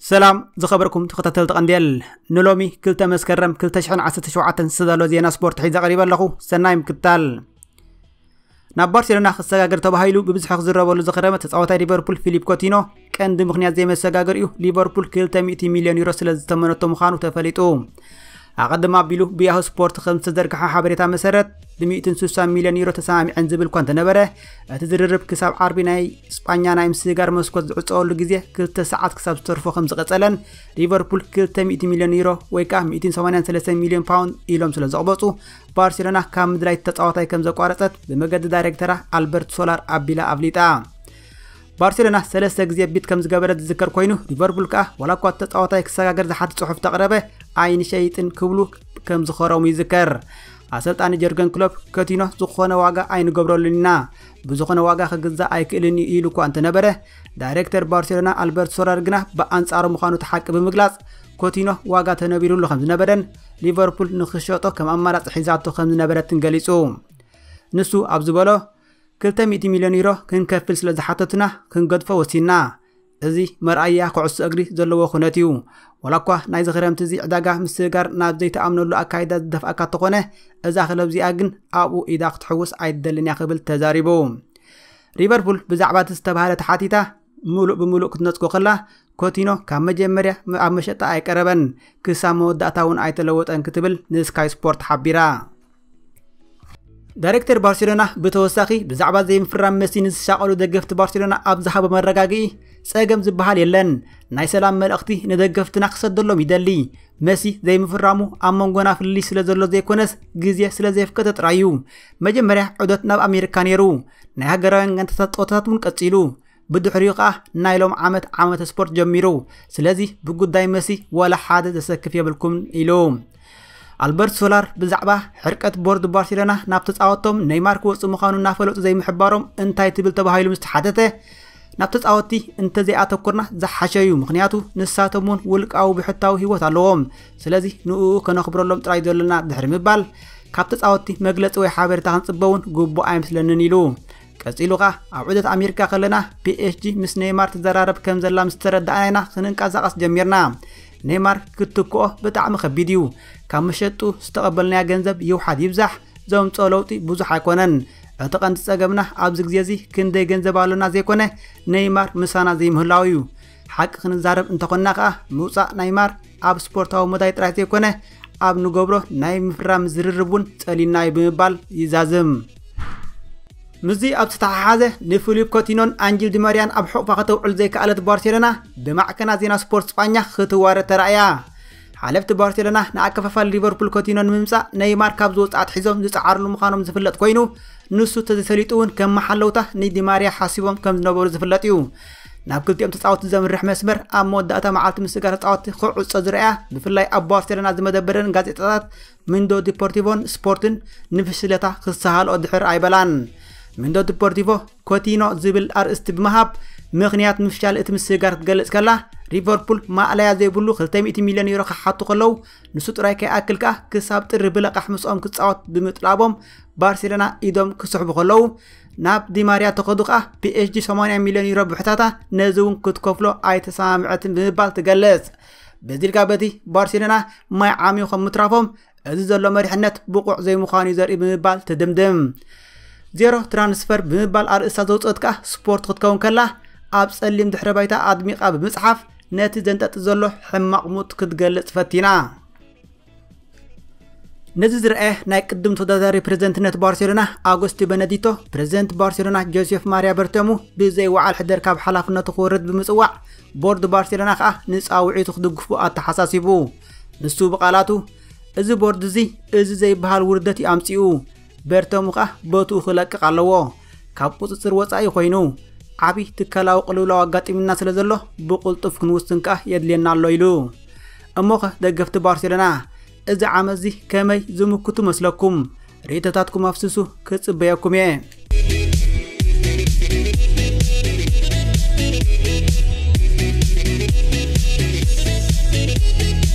ሰላም ዝኸበርኩም ተኸታተልቲ ቀንዴል፣ ንሎሚ ክልተ መስከረም ክልተ ሽሕን ዓሰርተ ሸውዓተን ዝተዳለወ ዜና ስፖርት ሒዘ ቀሪበ ኣለኹ። ሰናይ ምክታል። ናብ ባርሴሎና ክሰጋገር ተባሂሉ ብብዝሒ ክዝረበሉ ዝኸረመ ተጻዋታይ ሊቨርፑል ፊሊፕ ኮቲኖ ቀንዲ ምኽንያት ዘይመሰጋገሪኡ ሊቨርፑል ክልተ ሚእቲ ሚልዮን ዩሮ ስለ ዝተመነቶ ምዃኑ ተፈሊጡ። ኣቐድም ኣቢሉ ብያሁ ስፖርት ከም ዝተዘርግሐ ሓበሬታ መሰረት፣ ብ ሚእትን ስሳን ሚልዮን ዩሮ ተሰማሚዐን ዝብል እኳ እንተነበረ፣ እቲ ዝርርብ ክሳብ ዓርቢ ናይ ስጳኛ ናይ ምስጋር መስኮት ዝዕጸወሉ ግዜ ክልተ ሰዓት ክሳብ ዝተርፎ ከም ዝቐጸለን፣ ሊቨርፑል ክልተ ሚእቲ ሚልዮን ዩሮ ወይ ከኣ ሚእትን ሰማንያን ሰለስተን ሚልዮን ፓውንድ ኢሎም ስለ ዘቕበጹ፣ ባርሴሎና ካብ ምድላይ ተጻዋታይ ከም ዘቋረጸት ብመገዲ ዳይሬክተራ ኣልበርት ሶላር ኣቢላ ኣፍሊጣ። ባርሴሎና ሰለስተ ግዜ ቢት ከም ዝገበረት ዝዝከር ኮይኑ፣ ሊቨርፑል ከኣ ዋላ እኳ ተጻዋታይ ክሰጋገር ዝሓትት ጽሑፍ ተቕረበ፣ ኣይንሸይጥን ክብሉ ከም ዝኸረሙ ይዝከር። ኣሰልጣኒ ጀርገን ክሎፕ፣ ኮቲኖ ዝኾነ ዋጋ ኣይንገብረሉን ኢና፣ ብዝኾነ ዋጋ ክግዛእ ኣይክእልን እዩ ኢሉ እኳ እንተነበረ፣ ዳይሬክተር ባርሴሎና ኣልበርት ሶላር ግና ብኣንጻሩ ምዃኑ እቲ ሓቂ ብምግላጽ፣ ኮቲኖ ዋጋ ተነቢሩሉ ከም ዝነበረን ሊቨርፑል ንኽሸጦ ከም ኣማራጺ ሒዛቶ ከም ዝነበረትን ገሊጹ። ንሱ ኣብ ዝበሎ፣ ክልተ ሚእቲ ሚልዮን ዩሮ ክንከፍል ስለ ዝሓተቱና ክንገድፎ ወሲንና። እዚ መርኣያ ኩዕሶ እግሪ ዘለዎ ኩነት እዩ። ዋላ እኳ ናይዚ ክረምቲ እዚ ዕዳጋ ምስግጋር ናብ ዘይተኣምነሉ ኣካይዳ ዝደፍኣካ እንተኾነ፣ እዛ ክለብ እዚኣ ግን ኣብኡ ኢዳ ክትሕውስ ኣይትደልን እያ ክብል ተዛሪቡ። ሊቨርፑል ብዛዕባ እቲ ዝተባህለ ተሓቲታ፣ ምሉእ ብምሉእ ክትነጽጎ ከላ፣ ኮቲኖ ካብ መጀመርያ ኣብ መሸጣ ኣይቀረበን፣ ክሳብ መወዳእታ እውን ኣይተለወጠን ክትብል ንስካይ ስፖርት ሓቢራ። ዳይሬክተር ባርሴሎና ብተወሳኺ ብዛዕባ ዘይምፍራም መሲ ንዝሻቐሉ ደገፍቲ ባርሴሎና ኣብ ዝሃቦ መረጋግኢ፣ ጸገም ዝበሃል የለን፣ ናይ ሰላም መልእኽቲ ንደገፍትና ክሰደሎም ይደሊ። መሲ ዘይምፍራሙ ኣብ መንጎና ፍልልይ ስለ ዘሎ ዘይኮነስ፣ ግዜ ስለ ዘየፍቀደ ጥራይ እዩ። መጀመርያ ዑደት ናብ ኣሜሪካ ነይሩ። ናይ ሃገራውያን ጋንታታት ጸወታታት እውን ቀጺሉ። ብድሕሪኡ ከኣ ናይ ሎም ዓመት ዓመተ ስፖርት ጀሚሩ። ስለዚ ብጉዳይ መሲ ዋላ ሓደ ዘሰክፍ የብልኩም ኢሉ። ኣልበርት ሶላር ብዛዕባ ሕርቀት ቦርድ ባርሴሎና ናብ ተጻወቶም ኔይማር ክወጽእ ምዃኑ እናፈለጡ ዘይምሕባሮም እንታይ ትብል ተባሂሉ ምስ ተሓተተ፣ ናብ ተጻወትቲ እንተዘይኣተኮርና ዝሓሸ እዩ፣ ምኽንያቱ ንሳቶም እውን ውልቃዊ ብሕታዊ ህይወት ኣለዎም፣ ስለዚ ንኡ ከነኽብረሎም ጥራይ ዘሎና ድሕሪ ምባል፣ ካብ ተጻወትቲ መግለጺ ወይ ሓበሬታ ክንጽበ እውን ግቡእ ኣይመስለንን ኢሉ። ቀጺሉ ኸኣ ኣብ ዑደት ኣሜሪካ ከለና ፒኤስጂ ምስ ኔይማር ትዘራረብ ከም ዘላ ምስ ተረዳእና ኢና ክንንቀሳቐስ ጀሚርና። ኔይማር ክትክኦ ብጣዕሚ ከቢድ እዩ። ካብ መሸጡ ዝተቐበልናዮ ገንዘብ ይውሓድ ይብዛሕ ዘምጽኦ ለውጢ ብዙሕ ኣይኮነን። እቲ ቀንዲ ጸገምና ኣብዚ ግዜ እዚ ክንደይ ገንዘብ ኣሎና ዘይኮነ ኔይማር ምሳና ዘይምህላው እዩ። ሓቂ ክንዛረብ እንተኾንና ከኣ ምውጻእ ኔይማር ኣብ ስፖርታዊ መዳይ ጥራይ ዘይኮነ ኣብ ንገብሮ ናይ ምፍራም ዝርርብ እውን ጸሊና እዩ ብምባል ይዛዝም። ምስዚ ኣብ ዝተተሓሓዘ ንፊሊፕ ኮቲኖን ኣንጅል ዲማርያን ኣብ ሕቑፋ ከተውዕል ዘይከኣለት ባርሴሎና ብማዕከና ዜና ስፖርት ስጳኛ ክትዋረድ ተራእያ። ሓለፍቲ ባርሴሎና ንኣከፋፋሊ ሊቨርፑል ኮቲኖ ንምምጻእ ኔይማር ካብ ዝወጽእ ኣትሒዞም ዝጸዓርሉ ምዃኖም ዝፍለጥ ኮይኑ፣ ንሱ ተዘይሰሊጡ እውን ከም መሓለውታ ንዲማርያ ሓሲቦም ከም ዝነበሩ ዝፍለጥ እዩ። ናብ ክልቲኦም ተጻወትቲ ዘምርሕ መስመር ኣብ መወዳእታ መዓልቲ ምስጋር ተጻወትቲ ክዕጾ ዝረኣያ፣ ብፍላይ ኣብ ባርሴሎና ዝመደበረን ጋዜጣታት ሚንዶ ዲፖርቲቮን ስፖርትን ንፍሽለታ ክሰሃልኦ ድሕር ኣይበላን። ሚንዶ ዲፖርቲቮ ኮቲኖ ዝብል ኣርእስቲ ብምሃብ ምኽንያት ምፍሻል እቲ ምስግጋር ክትገልጽ ከላ፣ ሊቨርፑል ማእለያ ዘይብሉ ክልተ ሚእቲ ሚልዮን ዩሮ ክሓቱ ከለዉ፣ ንሱ ጥራይ ከይኣክል ከኣ ክሳብ ጥሪ ብለቓሕ ምስኦም ክጻወት ብምጥላቦም ባርሴሎና ኢዶም ክስሕቡ ከለዉ፣ ናብ ዲማርያ ተኸዱ ከኣ ፒኤስጂ ሰማንያ ሚልዮን ዩሮ ብሕታታ፣ ነዚ እውን ክትከፍሎ ኣይተሰማምዐትን ብምባል ትገልጽ። በዚ ኢልካ በቲ ባርሴሎና ማይ ዓምዩ ከም ምትራፎም፣ እዚ ዘሎ መሪሕነት ብቑዕ ዘይምዃኑ እዩ ዘርኢ ብምባል ትድምድም። ዜሮ ትራንስፈር ብምባል ኣርእስታ ዘውፅኦት ከኣ ስፖርት ክትከውን ከላ፣ ኣብ ጸሊም ድሕረ ባይታ ኣድሚቓ ብምጽሓፍ ነቲ ዘንጠጢ ዘሎ ሕማቕ ሙድ ክትገልጽ ፈቲና። ነዚ ዝረኣየ ናይ ቅድም ተወዳዳሪ ፕሬዝደንትነት ባርሴሎና ኣጎስቲ በነዲቶ፣ ፕሬዝደንት ባርሴሎና ጆሴፍ ማርያ በርተሙ ብዘይ ወዓል ሕደር ካብ ሓላፍነቱ ክወርድ ብምጽዋዕ፣ ቦርድ ባርሴሎና ከኣ ንጻውዒቱ ክድግፉ ኣተሓሳሲቡ። ንሱ ብቓላቱ፣ እዚ ቦርድ እዚ እዚ ዘይበሃል ውርደት እዩ ኣምጺኡ። በርተሙ ከኣ ቦትኡ ክለቅቕ ኣለዎ። ካብ ቁጽጽር ወጻኢ ኮይኑ፣ ዓቢ ትካላዊ ቅልውላው ኣጋጢሙና ስለ ዘሎ፣ ብቕልጡፍ ክንውስን ከኣ የድልየና ኣሎ ኢሉ። እሞኸ ደገፍቲ ባርሴሎና፣ እዚ ዓመትዚ ከመይ ዝምክቱ መስለኩም? ርእይቶታትኩም ኣፍስሱ፣ ክጽበየኩም እየ።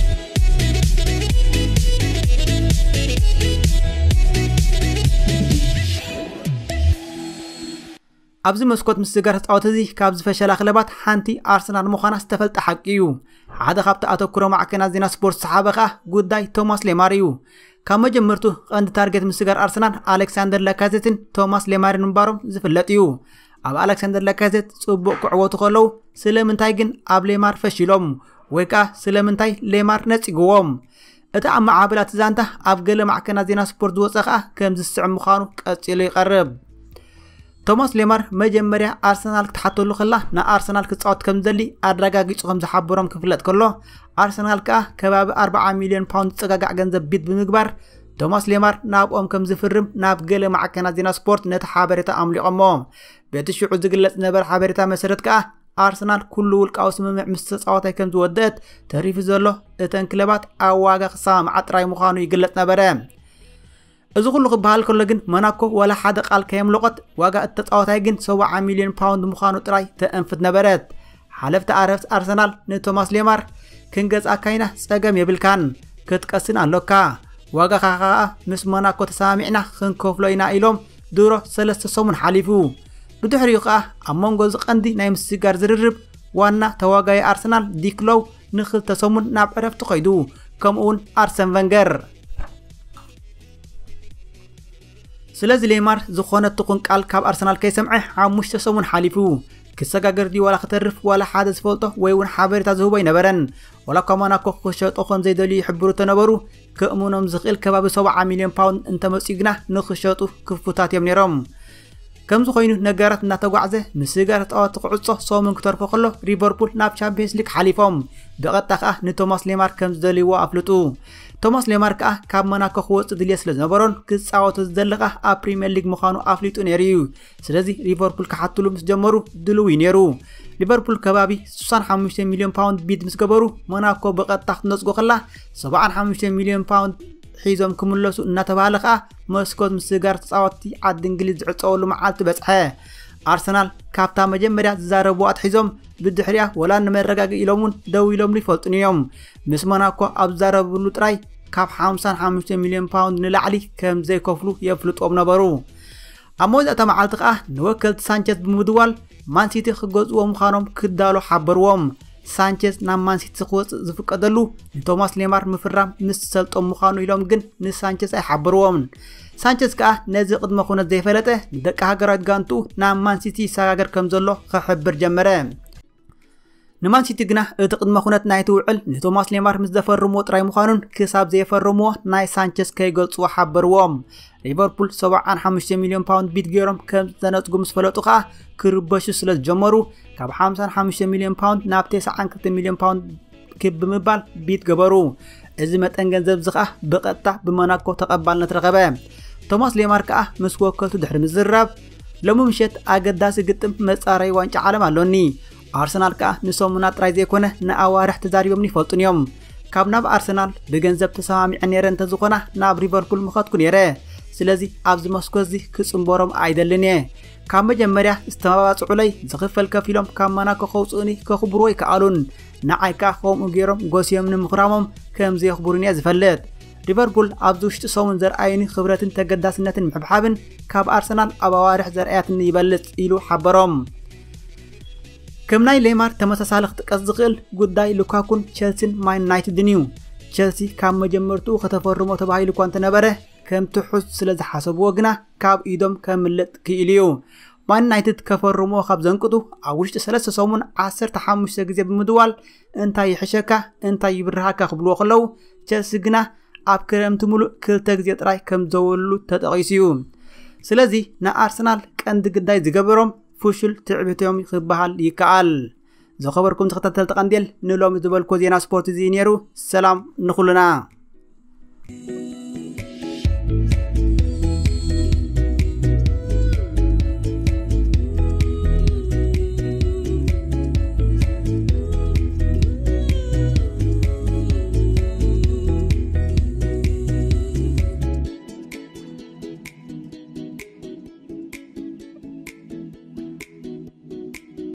ኣብዚ መስኮት ምስግጋር ተጻወቲ እዚ ካብ ዝፈሸላ ክለባት ሓንቲ ኣርሰናል ምዃና ዝተፈልጠ ሓቂ እዩ። ሓደ ካብቲ ኣተኩሮ ማዕከናት ዜና ስፖርት ዝሰሓበ ከኣ ጉዳይ ቶማስ ሌማር እዩ። ካብ መጀመርቱ ቀንዲ ታርጌት ምስግጋር ኣርሰናል ኣሌክሳንደር ላካዜትን ቶማስ ሌማርን ምንባሮም ዝፍለጥ እዩ። ኣብ ኣሌክሳንደር ላካዜት ጽቡቕ ክዕወቱ ከለዉ ስለምንታይ ግን ኣብ ሌማር ፈሺሎም ወይ ከኣ ስለምንታይ ሌማር ነጺግዎም? እቲ ኣብ መዓበላ እቲ ዛንታ ኣብ ገለ ማዕከናት ዜና ስፖርት ዝወጸ ከኣ ከም ዝስዕብ ምዃኑ ቀጺሉ ይቐርብ። ቶማስ ሌማር መጀመርያ ኣርሰናል ክትሓተሉ ከላ ንኣርሰናል ክጻወት ከም ዝደሊ ኣረጋጊጹ ከም ዝሓበሮም ክፍለጥ ከሎ ኣርሰናል ከኣ ከባቢ ኣርባዓ ሚልዮን ፓውንድ ዝጸጋጋዕ ገንዘብ ቢድ ብምግባር ቶማስ ሌማር ናብኦም ከም ዝፍርም ናብ ገለ ማዕከናት ዜና ስፖርት ነቲ ሓበሬታ ኣምሊቖሞ። በቲ ሽዑ ዝግለጽ ዝነበረ ሓበሬታ መሰረት ከኣ ኣርሰናል ኩሉ ውልቃዊ ስምምዕ ምስ ተጻዋታይ ከም ዝወደአት ተሪፉ ዘሎ እተን ክለባት ኣብ ዋጋ ክሰማምዓ ጥራይ ምዃኑ ይግለጽ ነበረ። እዚ ኩሉ ክበሃል ከሎ ግን ሞናኮ ዋላ ሓደ ቃል ከየምለቖት ዋጋ እቲ ተጻዋታይ ግን ሰብዓ ሚልዮን ፓውንድ ምዃኑ ጥራይ ተእንፍት ነበረት። ሓለፍቲ ኣረፍት ኣርሰናል ንቶማስ ሌማር ክንገዝኣካ ኢና ጸገም የብልካን ክትቀስን ኣሎካ ዋጋኻ ከኣ ምስ ሞናኮ ተሰማሚዕና ክንከፍሎ ኢና ኢሎም ድሮ ሰለስተ ሰሙን ሓሊፉ። ብድሕሪኡ ከኣ ኣብ መንጎ እዚ ቀንዲ ናይ ምስግጋር ዝርርብ ዋና ተዋጋይ ኣርሰናል ዲክሎው ንክልተ ሰሙን ናብ ዕረፍቲ ከይዱ ከምኡ እውን ኣርሰን ቨንገር ስለዚ ሌማር ዝኾነ ትኹን ቃል ካብ ኣርሰናል ከይሰምዐ ሓሙሽተ ሰሙን ሓሊፉ ክሰጋገር ድዩ ዋላ ክተርፍ ዋላ ሓደ ዝፈልጦ ወይ እውን ሓበሬታ ዝህቦ ኣይነበረን። ዋላ እኳ ሞናኮ ክሸጦ ከም ዘይደልዩ ይሕብሩ ተነበሩ ክእምኖም ዝኽእል ከባቢ ሰብዓ ሚልዮን ፓውንድ እንተመፅኡ ግና ንክሸጡ ክፉታት እዮም ነይሮም። ከምዚ ኮይኑ ነገራት እናተጓዕዘ ምስግጋር ተፃወቲ ክዕፆ ሰሙን ክተርፎ ከሎ ሊቨርፑል ናብ ቻምፒየንስ ሊግ ሓሊፎም ብቐጥታ ከኣ ንቶማስ ሌማር ከም ዝደልይዎ ኣፍልጡ። ቶማስ ሌማር ከኣ ካብ ሞናኮ ክወፅእ ድልየት ስለ ዝነበሮን ክፃወቶ ዝደሊ ከኣ ኣብ ፕሪምየር ሊግ ምዃኑ ኣፍሊጡ ነይሩ እዩ። ስለዚ ሊቨርፑል ክሓትሉ ምስ ጀመሩ ድልው እዩ ነይሩ። ሊቨርፑል ከባቢ ስሳን ሓሙሽተ ሚልዮን ፓውንድ ቢድ ምስ ገበሩ ሞናኮ ብቐጥታ ክትነፅጎ ከላ ሰብዓን ሓሙሽተ ሚልዮን ፓውንድ ሒዞም ክምለሱ እናተባህለ ከኣ መስኮት ምስግጋር ተፃወትቲ ዓዲ እንግሊዝ ዝዕፀወሉ መዓልቲ በፅሐ። ኣርሰናል ካብታ መጀመርያ ዝዛረብዋ ኣትሒዞም ብድሕሪኣ ወላ ንመረጋግኢ ኢሎም እውን ደው ኢሎምሉ ይፈልጡን እዮም። ምስ ሞናኮ ኣብ ዝዛረብሉ ጥራይ ካብ ሓምሳን ሓሙሽተ ሚልዮን ፓውንድ ንላዕሊ ከም ዘይከፍሉ የፍልጥዎም ነበሩ። ኣብ መወዳእታ መዓልቲ ከኣ ንወከልቲ ሳንቸዝ ብምድዋል ማንሲቲ ክገዝእዎ ምዃኖም ክዳሎ ሓበርዎም። ሳንቸዝ ናብ ማንሲቲ ክወፅእ ዝፍቀደሉ ንቶማስ ሌማር ምፍራም ምስ ዝሰልጦም ምዃኑ ኢሎም ግን ንሳንቸዝ ኣይሓበርዎምን። ሳንቸዝ ከኣ ነዚ ቅድመ ኩነት ዘይፈለጠ ንደቂ ሃገራዊት ጋንትኡ ናብ ማንሲቲ ይሰጋገር ከም ዘሎ ክሕብር ጀመረ። ንማንሲቲ ግና እቲ ቅድመ ኩነት ናይቲ ውዕል ንቶማስ ሌማር ምስ ዘፈርምዎ ጥራይ ምዃኑን ክሳብ ዘየፈርምዎ ናይ ሳንቸዝ ከይገልጽዎ ሓበርዎም። ሊቨርፑል ሰብዓን ሓሙሽተ ሚልዮን ፓውንድ ቢድ ገይሮም ከም ዝተነጽጉ ምስ ፈለጡ ከኣ ክርበሹ ስለ ዝጀመሩ ካብ ሓምሳን ሓሙሽተ ሚልዮን ፓውንድ ናብ ተስዓን ክልተ ሚልዮን ፓውንድ ክብ ብምባል ቢድ ገበሩ። እዚ መጠን ገንዘብ እዚ ከኣ ብቐጥታ ብሞናኮ ተቐባልነት ረኸበ። ቶማስ ሌማር ከኣ ምስ ወከልቱ ድሕሪ ምዝርራብ ሎሚ ምሸት ኣገዳሲ ግጥም መጻረይ ዋንጫ ዓለም ኣሎኒ። ኣርሰናል ከኣ ንሰሙናት ጥራይ ዘይኮነ ንኣዋርሕ ተዛሪቦም ይፈልጡን እዮም። ካብ ናብ ኣርሰናል ብገንዘብ ተሰማሚዐ ነይረ እንተዝኾና ናብ ሊቨርፑል ምኸድኩ ነይረ። ስለዚ ኣብዚ መስኮት እዚ ክጽንበሮም ኣይደልን እየ። ካብ መጀመርያ ዝተመባጽዑለይ ዝኽፈል ከፊሎም ካብ ሞናኮ ከውጽኡኒ ከኽብርዎ ኣይከኣሉን። ንዓይ ከኣ ከምኡ ገይሮም ጎስዮም ንምኽራሞም ከም ዘየኽብሩን እየ ዝፈልጥ። ሊቨርፑል ኣብዚ ውሽጢ ሰሙን ዘርኣዩኒ ክብረትን ተገዳስነትን ምሕብሓብን ካብ ኣርሰናል ኣብ ኣዋርሕ ዘርኣያትኒ ይበልጽ ኢሉ ሓበሮም። ከም ናይ ሌማር ተመሳሳሊ ክጥቀስ ዝኽእል ጉዳይ ሉካኩን ቸልሲን ማን ዩናይትድን እዩ። ቸልሲ ካብ መጀመርትኡ ከተፈርሞ ተባሂሉ እኳ እንተነበረ ከም ትሑዝ ስለ ዝሓሰብዎ ግና ካብ ኢዶም ከምልጥ ክኢሉ እዩ። ማን ዩናይትድ ከፈርምዎ ካብ ዘንቅጡ ኣብ ውሽጢ ሰለስተ ሰሙን ዓሰርተ ሓሙሽተ ግዜ ብምድዋል እንታይ ይሕሸካ እንታይ ይብርሃካ ክብልዎ ከለዉ ቸልሲ ግና ኣብ ክረምቲ ሙሉእ ክልተ ግዜ ጥራይ ከም ዘወሉ ተጠቒሱ እዩ። ስለዚ ንኣርሰናል ቀንዲ ግዳይ ዝገበሮም ፍሹል ትዕቢቶም ክበሃል ይከኣል። ዝኸበርኩም ተኸታተልቲ ቀንዴል ንሎሚ ዝበልኩ ዜና ስፖርት እዚ ነይሩ። ሰላም ንኹልና።